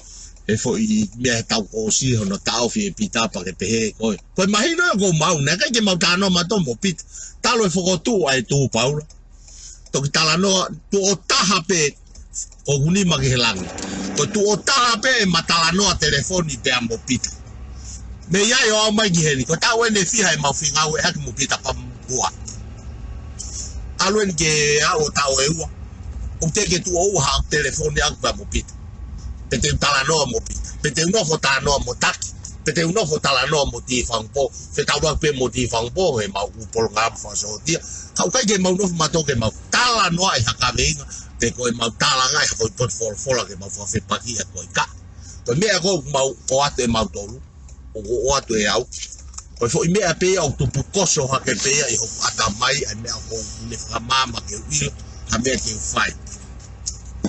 he foʻi meʻa he taʻu kuo ʻosi hono taʻofi ʻe Pita pea ke pehē ko ē. Ko e mahino ia ʻoku mau, naʻe ʻikai ke mau talanoa mautolu mo Pita. Talu e fokotuʻu ʻa e tuʻu Paula. Toki talanoa, tuʻo taha pē ko ʻeku nima ki he langi. Ko e tuʻo taha pē ʻema talanoa telefoni pea mo Pita. Mei ai ʻo aʻu mai ki heni, ko e taʻu eni ʻe fiha ʻemau fengāueʻaki mo Pita pea mo Pua. ʻAlu eni ke aʻu ʻo taʻu ʻe ua. ʻOku teʻeki tuʻo ua haʻaku telefoni ʻaʻaku pea mo Pita. Pe te u talanoa mo Pita. Pe te u nofo talanoa mo Taki. Pe te u nofo talanoa mo Tifangpo. Fetaulaki pē mo Tifangpo, he mau ʻū polokalama fakasōtia. Ka ʻoku ʻikai ke mau nofo mautolu ke mau talanoaʻi ha kaveinga, pe ko ʻemau talangaʻi ha foʻi potu folofola ke mau fakafepaki ʻa ko ika. Ko e meʻa ko ē ʻoku mau ʻoatu ʻe mautolu, ʻoku ʻoatu ʻe au. Ko e foʻi meʻa pē ia ʻoku tupu koso hake pē ia ʻi hoku ʻatamai, ʻa e meʻa ʻoku ne fakamaama ke u ʻilo, ha meʻa ke u fai.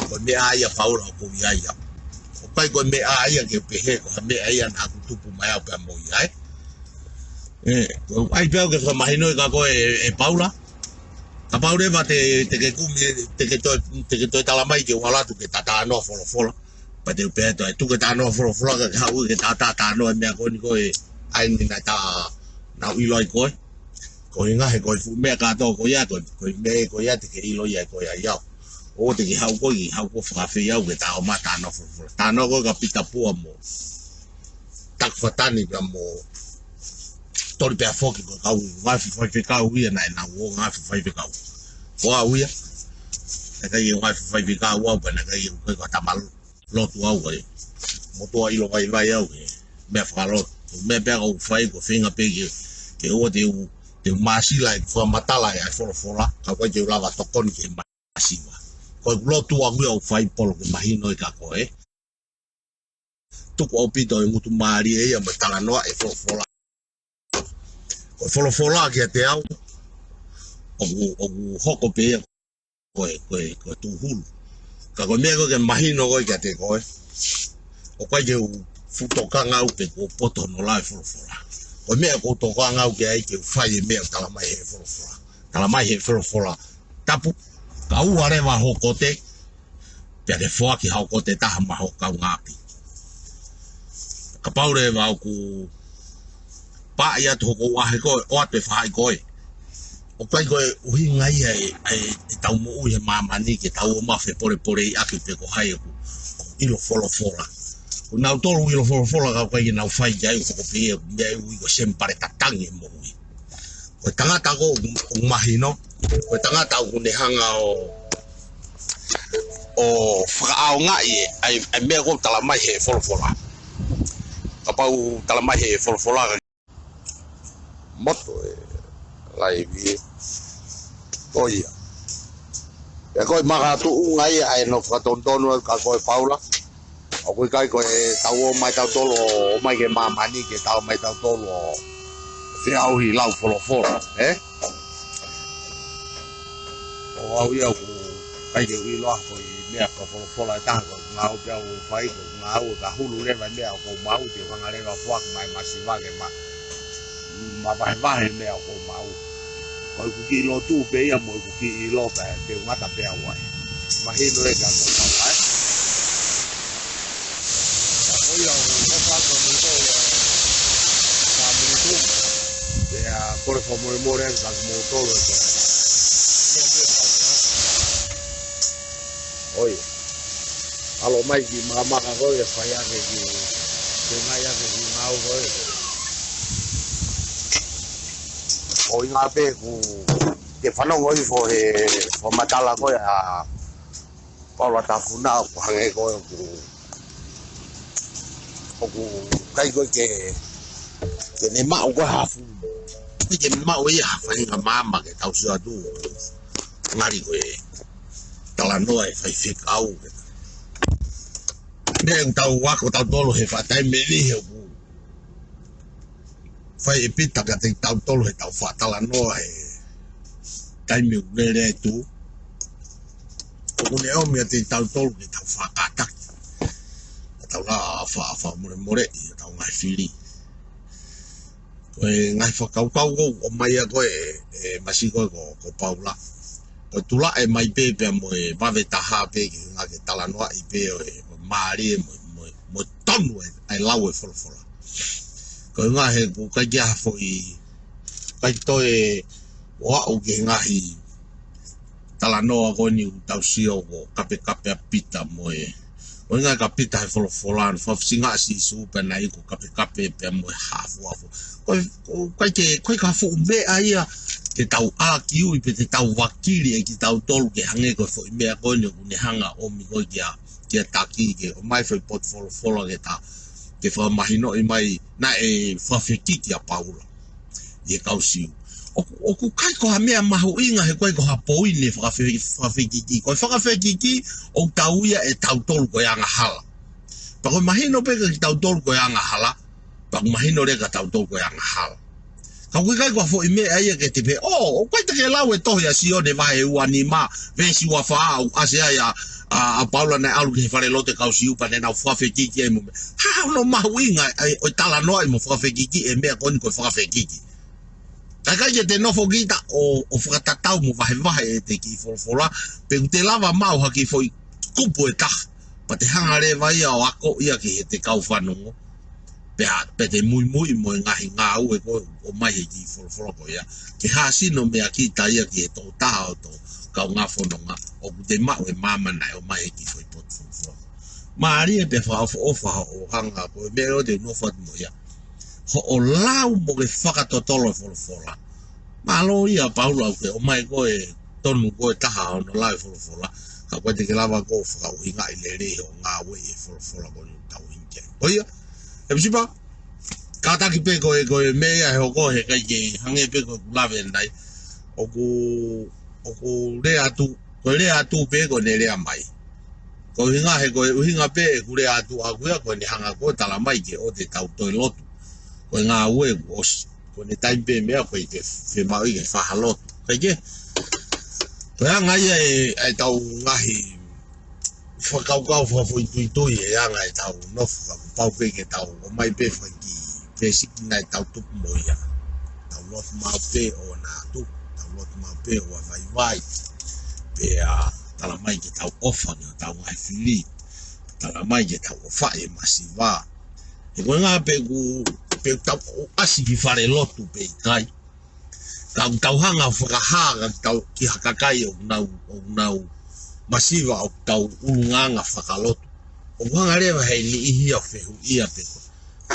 Ko e meʻa ia Paula ʻoku ou ʻi ai au. ʻOku ʻikai ko e meʻa ia ke u pehē, ko ha meʻa ia naʻa ku tupu mai au pea mo ia, ē. Ē, ko e ʻai pē au ke fakamahinoʻi kia koe ʻe, ʻe Paula. Kapau leva te, te ke kumi, te ke toe, te ke toe tala mai ke u ʻalu atu ke ta talanoa folofola. Pea te u pehē atu, ʻe tuku e talanoa folofola ka ke haʻu ke ta, ta talanoa e meʻa ko eni ko ē ʻai ni naʻa ta, naʻa ku ʻilo ai koe. Ko e ʻuhinga he ko e fuʻu meʻa kātoa ko ia, ko e, ko e meʻa ko ia te ke ʻilo ia ko ia ʻe au. ʻOua te ke haʻu koe, haʻu koe ʻo fakaafeʻi au ke ta ō mai ʻo talanoa folofola. Talanoa koe kia Pita Pua mo Taki Fatani pea mo Toli pea foki ko e kau ngaahi faifekau ia naʻa nau ō ngaahi faifekau. Ko au ia, naʻe ʻikai ke ngaahi faifekau au pea naʻe ʻikai ke u ko e kau tama lotu au ē. motuʻa ʻilo vaivai au he meʻa fakalotu. Ko e meʻa pē ʻoku ou fai ko e feinga pē ke, ke ʻoua te u, te u māsila ʻeku fakamatala ʻa e folofola, ka ʻoku ʻikai ke u lava tokoni ki he masiva. Ko ʻeku lotu ʻaʻaku ia ʻoku ou fai polo ke mahino ʻe kia koe. Tuku ʻaupito e ngutu mālie ia mo e talanoa ʻa e folofola. Ko e folofola kiate au, ʻoku, ʻoku hoko pē ia ko e, ko e, ko e tūhulu. Ka ko e meʻa ko ē ke mahino ko ē kiate koe, ʻoku ʻikai ke u fuʻu tokanga au pe kuo poto hono lau e folofola. Ko e meʻa ʻoku ou tokanga au ki ai ke u fai e meʻa ʻoku talamai he folofola. Talamai he folofola. Tapu, ka ua leva ho kote, pea ke foaki hao kote ʻe taha maʻa ho kaungāʻapi. Kapau leva ʻoku pāʻi atu hoku ʻahe ko ē, ʻoatu e faʻahi ko ē. ʻOku ʻikai ko e ʻuhinga ia ʻe, ʻe, ʻetau moʻui he māmani ke tau ō mai ʻo fepolepoleʻi ʻaki pe ko hai ʻoku, ʻoku ʻilo folofola. Ko nautolu ʻoku ʻilo folofola ka ʻoku ʻikai ke nau fai ki ai, ʻoku hoko pē ia ʻoku meʻa ʻe ui ko e sēmipale tatangi e moʻui. Ko e tangata ko ē ʻoku, ʻoku mahino, ko e tangata ʻoku ne hanga ʻo, ʻo fakaʻaongaʻi e, ʻa e, ʻa e meʻa ʻoku talamai he folofola. Kapau talamai he folofola ka moto e laivi ē. Ko ia. Pea ko e makatuʻunga ia ʻa ʻene fakatonutonu atu kia koe Paula. ʻOku ʻikai ko ʻetau ō mai tautolu ʻo ō mai ki he māmani ke tau ō mai tautolu ʻo feʻauhi lau folofola, ē? Ko au ia ʻoku ʻikai ke u ʻilo ʻa e ko e meʻa ko e folofola ʻe taha ko e ngāue pē ʻoku ou fai, ko e ngāue ka hulu leva e meʻa ʻoku ou maʻu, te u hanga leva ʻo foaki mai masiva ke ma, ma vahevahe e meʻa ʻoku ou maʻu. Ko ʻeku kiʻi lotu pē ia mo ʻeku kiʻi ʻilo pē, te u ngata pē au ai. Mahino e ka ko tau ai. Ko ia ʻoku ou fakamolemole atu mo e tō ia. Fakamolemole atu. Pea kole fakamolemole atu kia moutolu e ko. ʻOi. ʻAlu mai ki makamaka ko ē, fai ake ki, ke ngai ake ki ngāue ko ē. ʻOi ngā pē ʻoku ke fanongo hifo he fakamatala ko ē ʻa Paula Tafuna ʻoku hangē ko ē ʻoku, ʻoku ʻikai ko ē ke, ke ne maʻu ko ē ha fuʻu, ke ne maʻu ia ha faʻahinga maama ke tau sio atu. Ngali ko e talanoa ʻa e faifekau. Meʻa ʻoku tau ako tautolu he faʻa taimi ʻe niʻihi ʻoku fai ʻe Pita kiate kitautolu heʻetau faʻa talanoa he taimi ʻoku lele atu. ʻOku ne ʻomi kiate kitautolu ke tau faʻa kātaki. Ka tau lava ʻo faʻa, fakamolemoleʻi ʻetau ngaahi fili. Ko e ngaahi fakakaukau ʻoku ʻomai ia ko ē, ʻe, masiva ko ē ko, ko Paula. Ko e tulaʻi mai pē pea mo e vave taha pē ki he ngaahi talanoaʻi pē ʻo e, ʻo e mālie mo, mo, mo tonu e, ʻa e lau e folofola. Ko e ngaahi he ʻoku ʻikai ke ʻi ai ha foʻi, ʻikai toe ʻo aʻu ki he ngaahi talanoa ko eni ʻoku tau sio ko e kapekape ʻa Pita mo e. ʻOku ʻikai ko Pita he folofola, ʻoku fakafisingaʻi ʻa Sīsū pea naʻe ʻi ai ko e kapekape pea mo e hafuhafu. Ko e, ʻoku ʻikai ke, ʻoku ʻikai ko ha fuʻu meʻa ia ke tau ʻākiui pe te tau vakili ʻe kitautolu ke hangē ko e foʻi meʻa ko eni ʻoku ne hanga ʻo ʻomi ko ē kia, kia Taki ke ʻomai foʻi potu folofola ke ta, ke fakamahinoʻi mai naʻe fakafekiki ʻa Paula ʻi he kau Siu. ʻOku, ʻoku ʻikai ko ha meʻa mahuʻinga he ʻoku ʻikai ko ha poini e fakafe-, fakafekiki. Ko e fakafekiki ʻoku tau ia ʻe tautolu ko e angahala. Pea ko e mahino pē kia kitautolu ko e angahala, pea ʻoku mahino leva kia tautolu ko e angahala. Ka ʻoku ʻikai ko ha foʻi meʻa ia ke te pehē, ʻō, ʻoku ʻikai te ke lau e tohi ʻa Sione vahe ua nima, veesi ua fā, ʻoku ʻasi ai ʻa, ʻa, ʻa Paula naʻe ʻalu ki he fale lotu e kau Siu pea ne nau fakafekiki ai mo e meʻa. Hā hono mahuʻinga ʻa e, ʻo e talanoaʻi mo fakafekiki e meʻa ko eni ko e fakafekiki. Ka ʻikai ke te nofo kita ʻo, ʻo fakatatau mo vahevahe ʻete kiʻi folofola, pe ʻoku te lava maʻu ha kiʻi foʻi kupu ʻe taha, pea te hanga leva ia ʻo ako ia ki heʻete kau fanongo. Pea, pea te muimui mo e ngaahi ngāue ko ē ʻoku ʻomai he kiʻi folofola ko ia. Ke hāsino meʻa kita ia ki he tokotaha ʻo e kaungā fononga, ʻoku te maʻu e maama naʻe ʻomai he kiʻi foʻi potu folofola. Mālie pea fakaʻofoʻofa hoʻo hanga ko e meʻa ʻoku te nofo atu mo ia. Hoʻo lau mo ke fakatotolo e folofola. Mālō ia Paula ʻoku ke ʻomai ko e tonu ko ē taha hono lau e folofola. Ka ʻoku ʻikai te ke lava ko ē ʻo fakaʻuhingaʻi lelei hoʻo ngāueʻi e folofola ko eni ʻoku tau ʻi heni. ʻO ia, ʻe Misipa, kātaki pē ko e, ko e meʻa he hoko he ʻikai ke hangē pē ko ʻeku lave ʻanenai. ʻOku, ʻoku lea atu, ko e lea atu pē ko ʻene lea mai. Ko e ʻuhinga he ko e ʻuhinga pē ʻeku lea atu ʻaʻaku ia ko ʻene hanga ko ē ʻo tala mai ke ʻoua te tau toe lotu. Ko e ngāue kuo ʻosi. Ko ʻene taimi pē meʻa ko e ke fiemaʻu ke fai ha lotu. ʻIkai ke? Ko e anga ia ʻe, ʻetau ngaahi fakakaukau fakafoʻituitui he anga ʻetau nofo, ka kuo pau pē ke tau ʻomai pē faki pesiki naʻe tau tupu mo ia. Tau lotu maʻu pē ʻo na tupu, tau lotu maʻu pē ʻo vaivai. Pea tala mai ke tau ʻofa ki hotau ngaahi fili. Tala mai ke tau ʻofa e masiva. He ko e ʻuhinga pe ʻoku, pe ʻoku tau ʻasi ki fale lotu pe ʻikai. Ka ʻoku tau hanga ʻo fakahā ka tau ki ha kakai ʻoku nau, ʻoku nau masiva ʻoku tau ʻulungaanga fakalotu. ʻOku hanga leva he niʻihi ʻo fehuʻia pe ko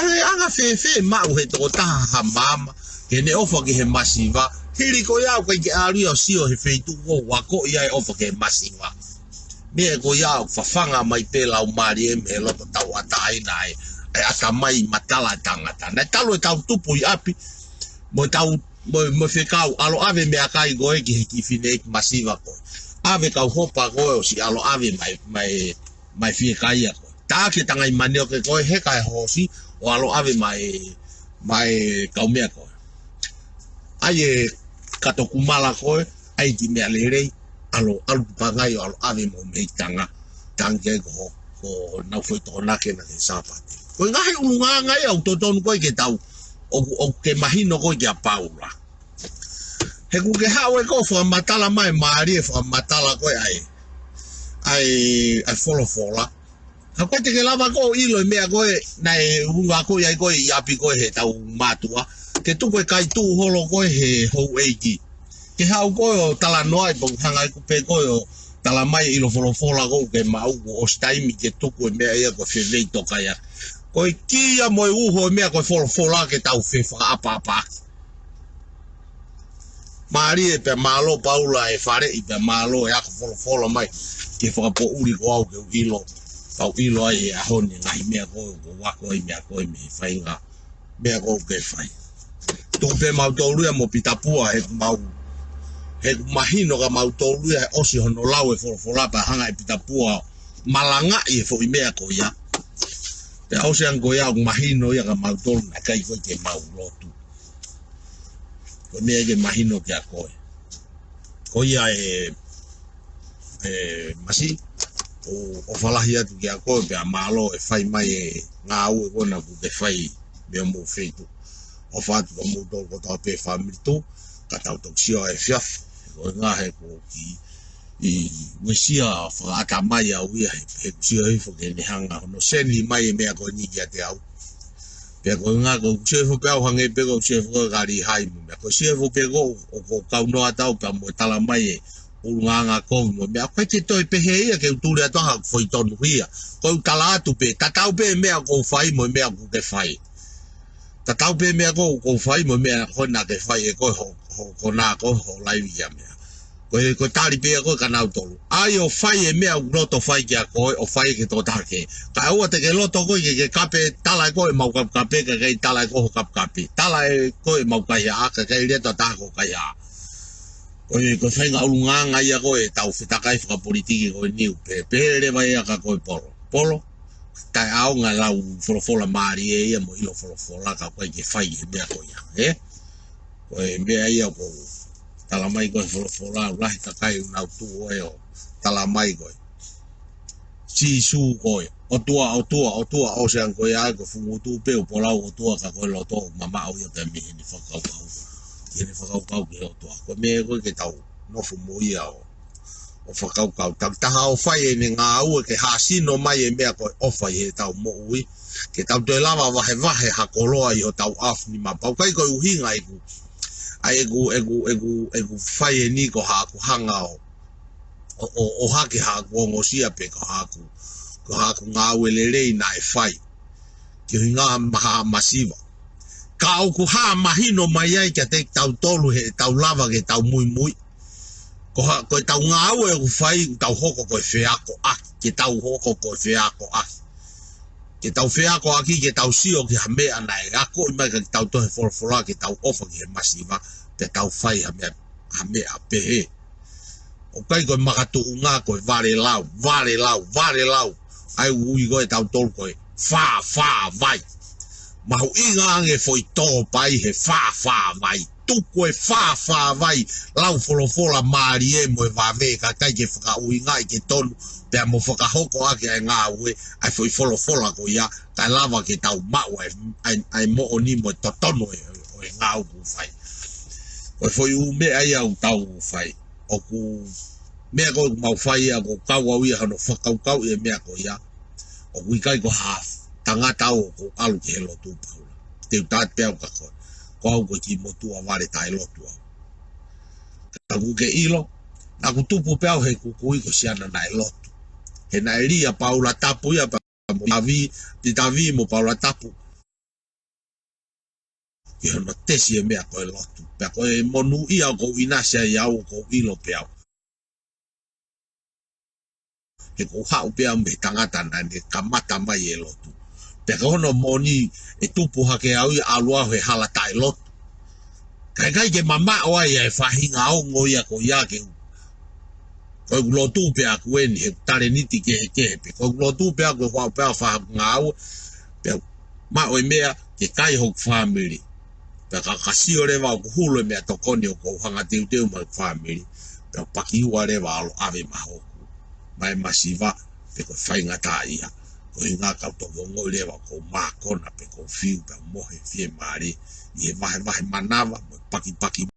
e anga fēfē maʻu he tokotaha ha maama ke ne ʻofa ki he masiva. Hili ko ia ʻoku ʻikai ke ʻalu ia ʻo sio he feituʻu ʻoku akoʻi ai e ʻofa ki he masiva. Meʻa ko ia ʻoku fafanga mai pē lau mālie mei he loto tauʻatāina ai, ʻa e ʻatamai matala ʻa e tangata. Naʻe talu ʻetau tupu ʻi ʻapi, mo ʻetau, mo, mo fekau, ʻalu ʻo ʻave meʻakai ko ē ki he kiʻi fineʻeiki masiva ko ē. ʻAve kau hopa ko ē ʻosi ʻalu ʻo ʻave mai, mai, mai fiekaia ko ē. Taʻaki e tangai manioke ko ē, heka e hoosi, ʻo ʻalu ʻo ʻave mai, mai kau meʻa ko ē. ʻAi e kato kumala ko ē, ʻai e kiʻi meʻa lelei, ʻalu, ʻalu ki Pangai ʻo ʻalu ʻo ʻave mo mei tanga, tangi ai ko ho, ko honau foʻi tokonaki naʻa ke Sāpate. Ko e ngaahi ʻulungaanga ia ʻoku totonu ko ē ke tau, ʻoku, ʻoku ke mahino ko ē kia Paula. He ʻoku ke haʻu ē ko ē ʻo fakamatala mai mālie e fakamatala ko ē ʻa e, ʻa e, ʻa e folofola. Ka ʻoku ʻikai te ke lava ko ē ʻo ʻilo e meʻa ko ē naʻe ʻulungaanga ko ē ʻi ai ko ē ʻi ʻapi ko ē heʻetau mātuʻa. Ke tuku e kaituʻu holo ko ē he houʻeiki. Ke haʻu ko ē ʻo talanoa ai pe ʻoku hanga ʻe koe pē ko ē ʻo tala mai e ʻilo folofola ko ē ʻoku ke maʻu kuo ʻosi taimi ke tuku e meʻa ia ko e fefeitokaia. Ko e kī ia mo e uho e meʻa ko e folofola ke tau fefakaʻapaʻapaʻaki. Mālie pea mālō Paula e faleʻi pea mālō e ako folofola mai ke fakapoʻuli ko au ke u ʻilo, kau ʻilo ai he ʻaho ni e ngaahi meʻa ko ē ʻoku ou ako ai meʻa ko ē mei he faʻahinga meʻa ko ē ʻoku ke fai. Tuku pē mautolu ia mo Pita Pua he ʻoku mau, he ʻoku mahino kia mautolu ia he ʻosi hono lau e folofola pea hanga ʻe Pita Pua ʻo malangaʻi e foʻi meʻa ko ia. Pea ʻosi ange ko ia ʻoku mahino ia kia mautolu naʻe ʻikai ko ē ke mau lotu. Ko e meʻa ia ke mahino kia koe. Ko ia e, e Masi, ʻoku ou ʻofa lahi atu kia koe pea mālō e fai mai e ngāue ko ena ʻoku ke fai mei homou feituʻu. ʻOfa atu kia moutolu kotoa pē fāmili tuʻu, ka tau toki sio ai efiafi. Ko e ʻuhinga he ʻoku ou kiʻi uesia fakaʻatamai au ia he, he ʻoku ou sio hifo ki heʻene hanga hono seni mai e meʻa ko eni kiate au. Pea ko e ʻuhinga ʻoku ou sio hifo pē au hangē pē ko ʻeku sio hifo ko ē kia Lihai mo e meʻa. ʻOku ou sio hifo pē ko ē ʻoku ou kau noa atu au pea mo e tala mai e ʻulungaanga ko ē mo e meʻa. ʻOku ʻikai ke toe pehē ia ke u tuli atu ʻa haʻaku foʻi tonuhia. Ko ʻeku tala atu pē, tatau pē e meʻa ʻoku ou fai mo e meʻa ʻoku ke fai. Tatau pē meʻa ko ē ʻoku ou fai mo e meʻa ko ē naʻa ke fai ʻe koe ho, ho, ko ena ko ē ho laivi ia meʻa. Ko e, ko e tali pē ia ko ē kia nautolu. ʻAi ʻo fai e meʻa ʻoku loto fai kia koe, ʻo fai ki he tokotaha kehe. Kae ʻoua te ke loto koe ke, ke kape, tala ʻe koe ʻemau kapekape, kae ʻikai tala ʻe koe ho kapekape. Tala ʻe koe ʻemau kaihaʻa, kae ʻikai lea ʻe ha taha ki ho kaihaʻa. Ko e, ko e faʻahinga ʻulungaanga ia ko ē ʻetau fetakai fakapolitiki ko eni ʻoku pehē, pehē leva ia kia koe Polo. Polo, taʻeʻaonga e lau folofola mālie ia mo e ʻilo folofola ka ʻoku ʻikai ke fai e meʻa ko ia, ē? Ko e meʻa ia ʻoku tala mai ko ē he folofola, ʻoku lahi e kakai ʻoku nau tuʻu ʻo tala mai ko ē, Sīsū ko ē, ʻOtua, ʻOtua, ʻOtua, ʻosi ange ko ia ai ko e fungutu pē ʻo polau ʻOtua ka ko e loto ʻoku mamaʻo ia pē mei heʻene fakakaukau. Ki heʻene fakakaukau ki he ʻOtua. Ko e meʻa ko ē ke tau nofo mo ia ʻo ʻo fakakaukau. Takitaha ʻo fai ʻene ngāue ke hāsino mai e meʻa ko e ʻofa ʻi heʻetau moʻui. Ke tau toe lava vahevahe ha koloa ʻi hotau ʻaofinima. Pea ʻoku ʻikai ko e ʻuhinga ʻeku, ʻa ʻeku, ʻeku, ʻeku, ʻeku fai eni ko haʻaku hanga ʻo, ʻo, ʻo, ʻo ʻohake haʻaku ongosia pe ko haʻaku, ko haʻaku ngāue lelei naʻe fai. Ki he ʻuhinga ha masiva. Ka ʻoku hā mahino mai ai kiate kitautolu heʻetau lava ke tau muimui. Ko ha, ko ʻetau ngāue ʻoku fai, tau hoko ko e feakoʻaki, ke tau hoko ko e feakoʻaki. ke tau feakoʻaki, ke tau sio ki ha meʻa naʻe akoʻi mai kia kitautolu he folofola, ke tau ʻofa ki he masiva, pea tau fai ha meʻa, ha meʻa pehē. ʻOku ʻikai ko e makatuʻunga ko e vale lau, vale lau, vale lau. ʻA ia ʻoku ui ko ē ʻe tautolu ko e fāfā vai. Mahuʻinga ange foʻi tōpai he fāfā vai. Tuku e fāfā vai, lau folofola mālie mo e vave, kae ʻikai ke fakaʻuhingaʻi ke tonu, pea mo fakahoko ʻaki ʻa e ngāue ʻa e foʻi folofola ko ia, kae lava ke tau maʻu ʻa e, ʻa e, ʻa e moʻoni mo e totonu ʻo e, ʻo e ngāue ʻoku fai. Ko e foʻi ʻū meʻa ia ʻoku tau fai. ʻOku meʻa ko ē ʻoku mau fai ia, ʻoku kau au ia hono fakakaukauʻi e meʻa ko ia. ʻOku ʻikai ko ha tangata au ʻoku ou ʻalu ki he lotu, Paula. Te u tala atu pē au kia koe. Ko au ko e kiʻi motuʻa vale taʻelotu au. Ka ʻoku ke ʻilo, naʻa ku tupu pē au he kuku ʻi ko siana naʻe lotu. He naʻe lī ʻa Paula Tapu ia pea mo Tavi, Pita Tavi mo Paula Tapu. Ki hono tesi e meʻa ko e lotu. Pea ko e monūʻia ʻoku ou ʻinasi ai au ʻoku ou ʻilo pē au. He ʻoku ou haʻu pē au mei he tangata naʻa ne kamata mai e lotu. Pea ko hono moʻoni ʻe tupu hake au ia ʻalu au he hala taʻelotu. Kae ʻikai ke mamaʻo ai ʻa e faʻahinga ongo ia ko ia ke u. Ko ʻeku lotu pē ʻaʻaku eni he talēniti kehekehe pē. Ko ʻeku lotu pē ʻaʻaku he ʻoku ou pē au faʻahinga au. Pea maʻu e meʻa ke kai hoku fāmili. Pea ka, ka sio leva ʻoku hulu e meʻatokoni ʻoku ou hanga teuteu maʻa hoku fāmili. Pea pakiua leva ʻalu ʻave mahoku. Mai masiva, pe ko e faingataʻaʻia. Ko e ʻuhinga ka u toki ongoʻi leva ʻoku ou mākona pe ʻoku ou fiu pea mohe fiemālie. ʻI he vahevahe manava, mo e pakipaki